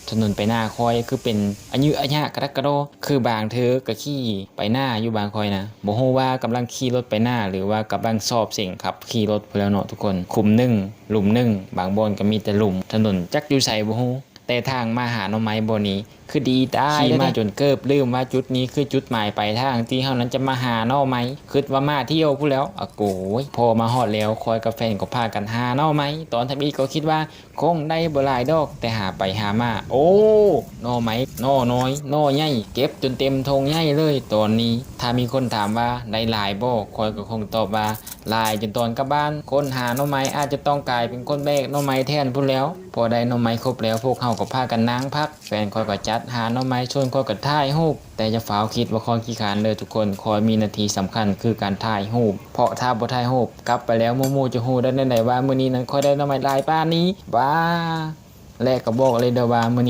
ຖະໜົນໄປນາຂ້ອຍຄືເປັນອະຍືອຍະກະດັກກະດໍ ຄືບາງເທື່ອກໍຂີ່ໄປນາຢູ່ບ້ານຂ້ອຍນະ. ບໍ່ຮູ້ວ່າກຳລັງຂີ່ລົດໄປນາ ຫຼືວ່າກຳລັງສອບເສັງຂັບຂີ່ລົດພຸ້ນແຫຼ້ວເນາະທຸກຄົນ. ຂຸມໜຶ່ງ ຫຼຸມໜຶ່ງ ບາງບ່ອນກໍມີແຕ່ຫຼຸມ. ຖະໜົນຈັກຢູ່ໃສບໍ່ຮູ້ ແຕ່ທາງມາຫາໜໍ່ໄມ້ບ່ອນນີ້ຄືດີຕາຍ.ຂີ່ມາຈົນເກີບລືມວ່າຈຸດນີ້ຄືຈຸດໝາຍປາຍທາງທີ່ເຮົານັ້ນຈະມາຫາໜໍ່ໄມ້. ຄິດວ່າມາທ່ຽວພຸ້ນແຫຼ້ວ. ອາໂກຍ ພໍມາຮອດແລ້ວ ຂ້ອຍກັບແຟນກໍພາກັນຫາໜໍ່ໄມ້. ຕອນທຳອິດກໍຄິດວ່າ ຄົງໄດ້ບໍ່ຫຼາຍດອກ ແຕ່ຫາໄປຫາມາ ໂອ້ ໜໍ່ໄມ້ ໜໍ່ນ້ອຍ ໜໍ່ໃຫຍ່ ເກັບຈົນເຕັມຖົງໃຫຍ່ເລີຍຕອນນີ້. ຖ້າມີຄົນຖາມວ່າໄດ້ຫຼາຍບໍ່ ຂ້ອຍກໍຄົງຕອບວ່າ ຫຼາຍຈົນຕອນກັບບ້ານ. ຄົນຫາໜໍ່ໄມ້ອາດຈະຕ້ອງກາຍເປັນຄົນແບກໜໍ່ໄມ້ແທນພຸ້ນແລ້ວ. ພໍໄດ້ໜໍ່ໄມ້ຄົບແລ້ວ ພວກເຮົາກໍພາກັນນັ່ງພັກ. ແຟນຂ້ອຍກໍຈັດຫາໜໍ່ໄມ້ ສ່ວນຂ້ອຍກໍຖ່າຍຮູບ. ແຕ່ຢ່າຟ້າວຄິດວ່າຂ້ອຍຂີ້ຄ້ານເດີ້ທຸກຄົນ, ຂ້ອຍມີໜ້າທີ່ສຳຄັນຄືການຖ່າຍຮູບ. ເພາະຖ້າບໍ່ຖ່າຍຮູບກັບໄປແລ້ວ ໝູ່ໆຈະຮູ້ໄດ້ແນວໃດວ່າມື້ນີ້ນັ້ນຂ້ອຍໄດ້ໜໍ່ໄມ້ຫຼາຍປານນີ້? ຫວ້າ ແລະກໍບອກເລີຍເດີ້ວ່າມື້ນີ້